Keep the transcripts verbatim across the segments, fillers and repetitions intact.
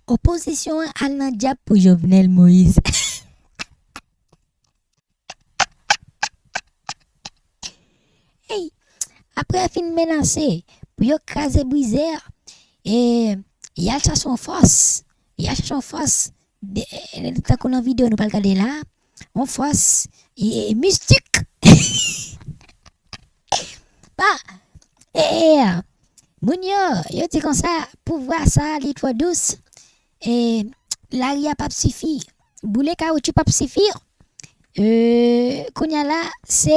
Opozisyon an al nan dyab pou Jovenel Moïse. Ey, apre yo fin menase pou yo kraze brize a, e, y al chache yon fòs. Y al chache yon fòs. De, e, tankou nan videyo nou pral gade la, yon fòs, e, e, mistik. Ba, e, e, moun yo, yo di konsa, pouvwa sa, li twò dous. E, lari a p ap sifi. Boule kawoutchou p ap sifi. E, kounye a la, se,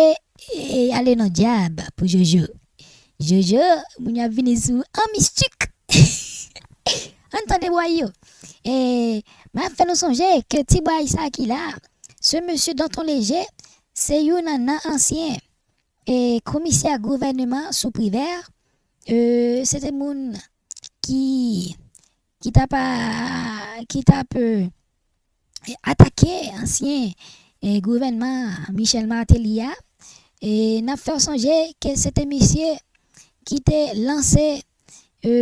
e, ale nan dyab pou Jojo. Jojo, moun yo ap vini sou an mistik. Ann tande bway yo. E, m ap fè nou sonje ke ti bway sa ki la, se mesye Danton Léger, se youn nan ansyen, e, komisè gouvèneman sou Privè, e, se te moun ki, ki t ap, a, ki t ap, e, atake ansyen, e, gouvènman Michel Martelly a. E n ap fè w sonje ke se te misye ki te lanse, e,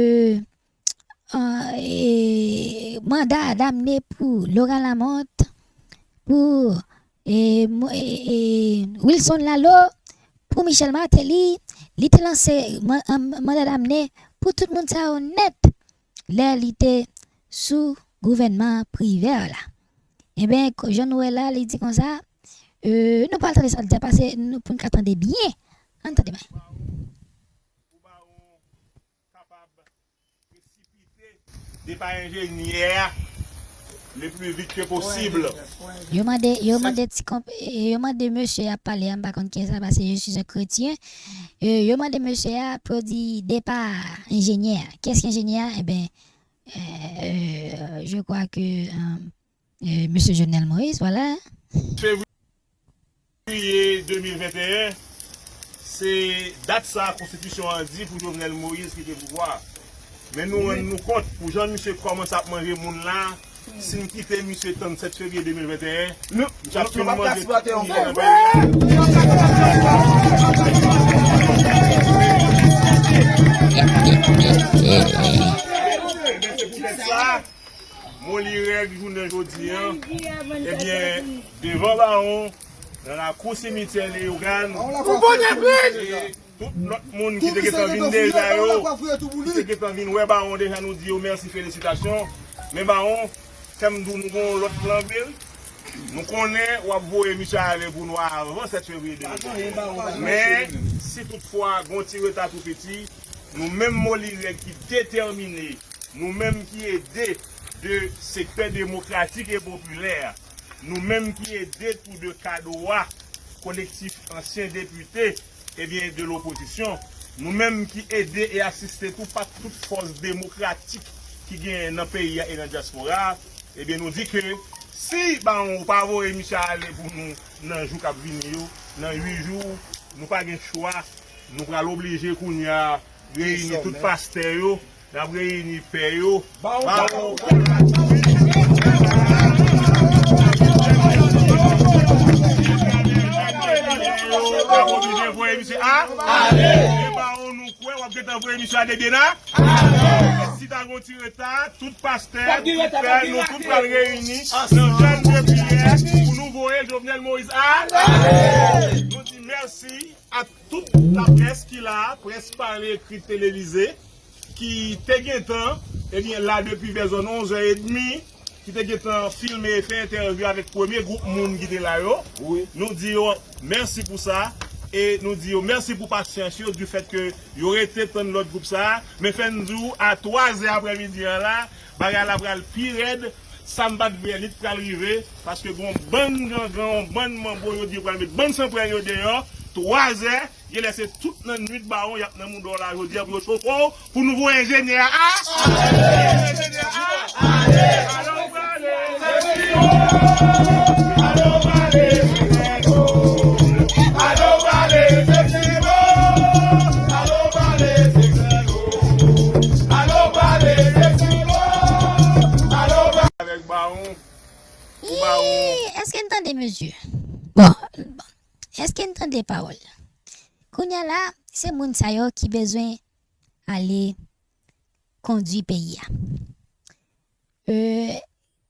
an, e, manda damne pou Laurent Lamothe, pou, e, mo-, e, e, Wilson Lalo, pou Michel Martelly, li te lanse man-, an, manda damne pou tout moun sa yo nèt lè li te sou gouvènman Privè la. Enben, ko-, jan nou wè la, li di konsa, e, nou pral tande sa l di a, pase nou, pou n ka tande byen. Ann tande byen. Pou bawon kapab presipite depa enjenyè a le pli vit ke posib. Yo mande, yo mande ti konp-, e, yo mande mesye a pale a, m pa konn kiyès la, pase je suis un chrétien. E, yo mande mesye a pou yo di depa enjenyè a. Kiyès ki enjenyè a? Enben, e, e, je crois que, e, e, mesye Jovenel Moïse, voilà. Fevriye de mil venteyen, se dat sa konstitisyon an di pou Jovenel Moïse kite pouvwa a. Men nou rann nou kont, pou jan misye kòmanse ap manje moun la, si n kite misye tann sèt fevriye de mil venteyen, misye ap fin manje tout moun ki nan peyi a. Men se poutèt sa, Moli règ jounen jodi an, ebyen, devan bawon, nan lakou simityè Leyogàn, e tout lòt moun ki te gentan vin deja yo, ki te gentan vin wè bawon deja, nou di yo mèsi, felisitasyon. Men bawon, fè m di w, nou gen yon lòt plan vre wi. Nou konnen w ap voye misye ale pou nou avan sèt fevriye de mil venteyen. Men, si toutfwa gen yon ti reta tou piti, nou menm Moli règ ki detèmine, nou menm ki ede de sektè demokratik e popilè, nou menm ki ede tou de kadwa kolektif ansyen depite, ebyen, de lopozisyon, nou menm ki ede e asiste tou pa tout fòs demokratik ki genyen nan peyi a e nan dyaspora a, ebyen, nou di ke si bawon ou pa voye misye ale pou nou nan jou k ap vini yo, nan uit jou, nou pa gen chwa, nou pral oblije kounye a reyini tout pastè yo, n ap reyini pè yo, bawon. N ap oblije voye misye a, e bawon nou kwè w ap gentan voye misye a debyen a. Si ta gen yon ti reta, tout pastè, tout pè, nou tout pral reyini nan jèn de priyè pou nou voye Jovenel Moïse a. Nou di mèsi a tout laprès ki la, près pale, ekri, televize, ki te gentan, ebyen, la depi vè zòn onz è edmi, ki te gentan filme e fè entèvyou avèk premye gwoup moun ki te la yo. Nou di yo mèsi pou sa, e nou di yo mèsi pou pasyans yo, du fait que yo rete tann lòt gwoup sa a. Men fè n di w, a twa zè aprèmidi an la, bagay la pral pi rèd. Sa m pa t vle, li t pral rive, paske gon bann gangan, yon bann manbo, yo di yo pral met bann sanprèl yo deyò, twa zè, genlè se tout nan nwit bawon y ap nan mouda w la jodi a pou yo chofe w, pou nou voye enjenyè a. Enjenyè a. Alò, prale. Alò, prale. Alò, prale. Alò, prale. Avèk bawon. Ii, èske n tande mesye? Bon, bon. Èske n tande pawòl? Kounye a la, se moun sa yo ki bezwen ale kondui peyi a.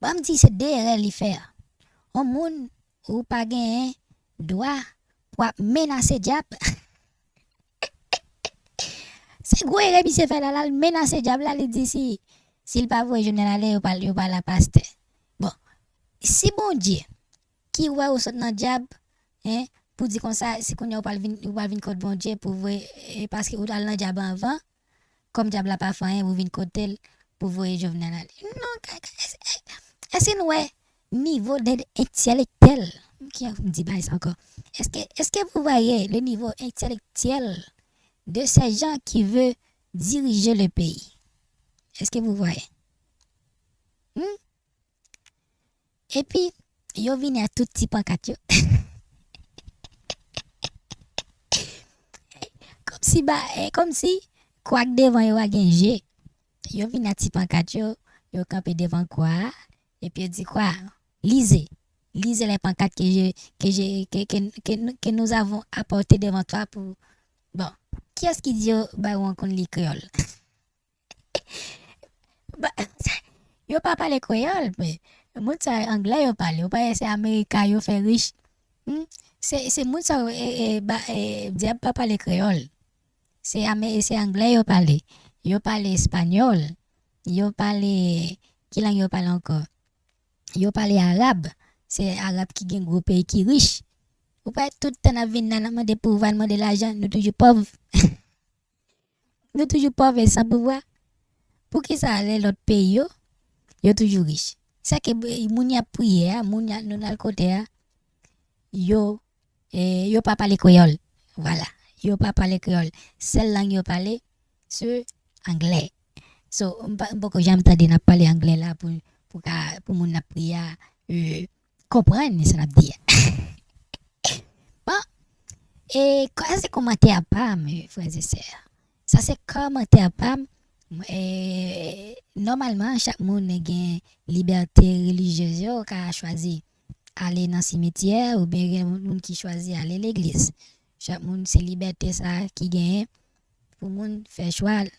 An m di se de erè li fè. Yon moun ou pa genyen dwa pou ap menase dyab. Se gwo erè misye fè la, l al menase dyab la, li di si, si l pa voye Jovenel ale, yo pa, yo pa la pastè. Bon, si Bondye ki wè ou sot nan dyab, en, pou di konsa, si kounye a ou pral vin, ou pral vin kot Bondye pou voye, e paske ou t al nan dyab anvan, kòm dyab la pa fè anyen, ou vin kote l pou voye Jovenel ale. Non, ka- ka- es- e- èske nou wè nivo de entèlektyèl? Ki jan pou m di bagay sa ankò? Est-ce que, est-ce que vous voyez le niveau intellectuel de ces gens qui veulent diriger le pays? Est-ce que vous voyez? Hmm? Epi, yo vini ak tout ti pankat yo. Kòmsi ba, eh, kòmsi kwa k devan yo a gen je. Yo vini ak ti pankat yo, yo kanpe devan kwa a, epi yo di kwa, lisez, lisez les pancartes que je, que je, que, que, que, que nous avons apportées devant toi pour, bon, kiyès ki di yo ba yo konn li kreyòl? Ba- yo pa pale kreyòl, men moun sa yo anglè yo pale. Ou pa wè se Amerika yo fè rich. Hmm? Se, se moun sa yo, e, e, ba- e, dyab pa pale kreyòl. Se ame- se anglè yo pale. Yo pale espanyòl. Yo pale, ki lang yo pale ankò? Yo pale arab. Se arab ki gen gwo peyi ki rich. Ou pa wè tout tan n ap vin la, n ap mande pouvwa, n mande lajan, nou toujou pòv. Nou toujou pòv e san pouvwa. Poukisa lè lòt peyi yo, yo toujou rich? Sèke moun y ap priye a, moun y ap, nou n al kote a, yo, eh, yo pa pale kreyòl. Vwala. Yo pa pale kreyòl. Sèl lang yo pale, se anglè. So, m pa- m poko janm tande n ap pale anglè la pou, pou, ka, pou moun n ap priye a, eh, konprann sa n ap di a. Bon, e sa se kòmantè pa m, frè e sè. Sa se kòmantè pa m. E, nòmalman, chak moun gen libète relijyez yo, ka chwazi ale nan simityè, oubyen gen moun ki chwazi ale legliz. Chak moun se libète sa ki genyen pou moun fè chwa l.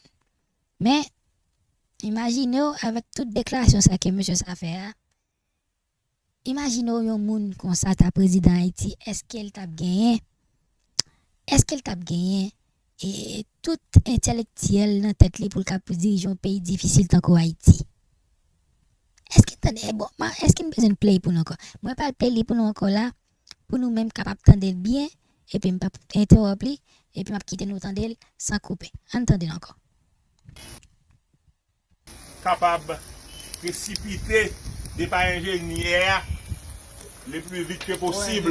Men, imajine w avèk tout deklarasyon sa ke mesye sa fè a, imajine w yon moun konsa ta prezidan Ayiti, èske l t ap genyen, èske l t ap genyen, e, tout entèlektyèl nan tèt li pou l ka dirije yon peyi difisil tankou Ayiti? Èske tande, e bon, ma- èske m bezwen play pou nou ankò? Mwen pral play li pou nou ankò la, pou nou menm kapab tande l byen, epi m p ap entèwòp li, epi m ap kite nou tande l san koupe. Ann tande l ankò. Kapab presipite depa enjenyè a le pli vit ke posib.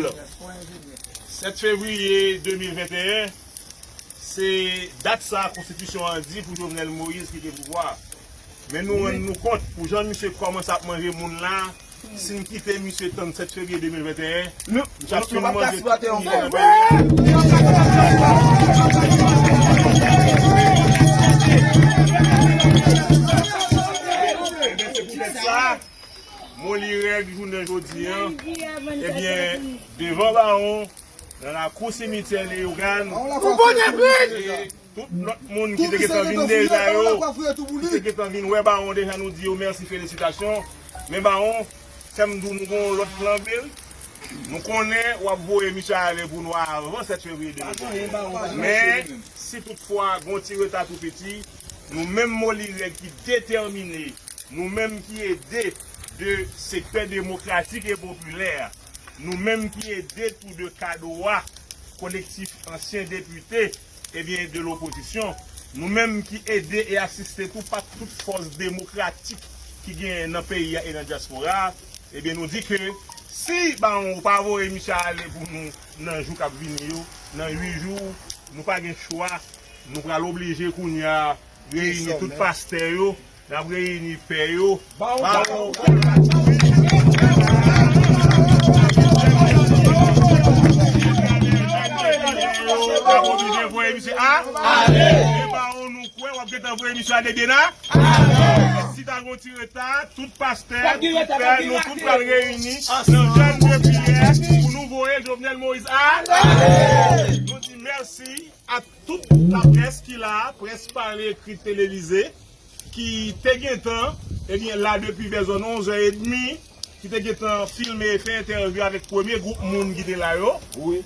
Sèt fevriye de mil venteyen, se dat sa konstitisyon an di pou Jovenel Moïse kite pouvwa a. Men nou rann nou kont, pou jan misye kòmanse ap manje moun la, si n kite misye tann sèt fevriye de mil venteyen, misye ap fin manje tout moun ki nan peyi a. Ebyen, se poutèt sa, Moli règ jounen jodi a, ebyen, devan Bawon, nan lakou simityè Leyogàn, e tout lòt moun ki te gentan vin deja yo, ki te gentan vin wè Bawon deja, nou di yo mèsi, felisitasyon. Men Bawon, fè m di w nou gen yon lòt plan B wi. Nou konnen w ap voye misye ale pou nou avan sèt fevriye de mil venteyen. Men, si toutfwa gen yon ti reta tou piti, nou menm Moli règ ki detèmine, nou menm ki ede de sektè demokratik e popilè, nou menm ki ede tou de kadwa kolektif ansyen depite, ebyen, de lopozisyon, nou menm ki ede e asiste tou pa tout fòs demokratik ki genyen nan peyi a e nan dyaspora a, ebyen, nou di ke si Bawon ou pa voye misye ale pou nou nan jou k ap vini yo, nan uit jou, nou pa gen chwa, nou pral oblije kounye a reyini tout pastè yo, n ap reyini pè yo, Bawon. Bawon oblije voye misye a ale. E Bawon nou kwè w ap gentan voye misye ale byen a. Si ta gen yon ti reta, tout pastè, tout pè, nou tout pral reyini nan jèn de priyè pou nou voye Jovenel Moïse ale. Nou di mèsi a tout laprès ki la, près pale, ekri, televize, ki te gentan Ebyen, la depi vè zòn onz è edmi, ki te gentan filme e fè entèvyou avèk premye gwoup moun ki te la yo.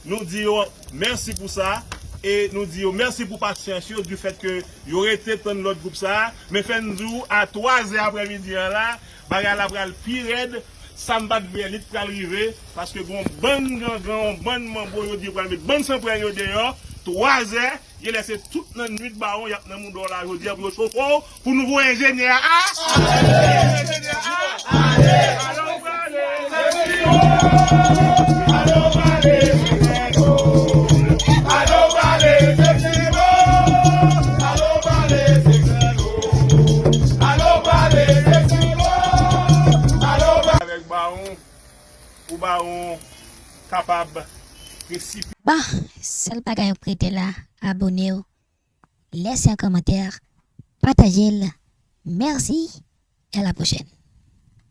Nou di yo mèsi pou sa, e nou di yo mèsi pou pasyans yo, di fèt ke yo rete tann lòt gwoup sa a. Men fè n di w, a twa zè aprèmidi an la, bagay la pral pi rèd. Sa m pa t vle, li t pral rive, paske gen yon bann gangan, yon bann manbo, yo di yo pral met bann sanprèl yo deyò, twa zè, genlè se tout nan nwit bawon y ap nan mouda w la jodi a pou yo chofe w, pou nouvo enjenyè a. Enjenyè a. Ale w prale. Ale w prale. Avèk bawon, pou bawon kapab resipi. Bon, sèl bagay pou rete la, abone w, lèse yon kòmantè, pataje l. Mèsi, e a la pwochèn.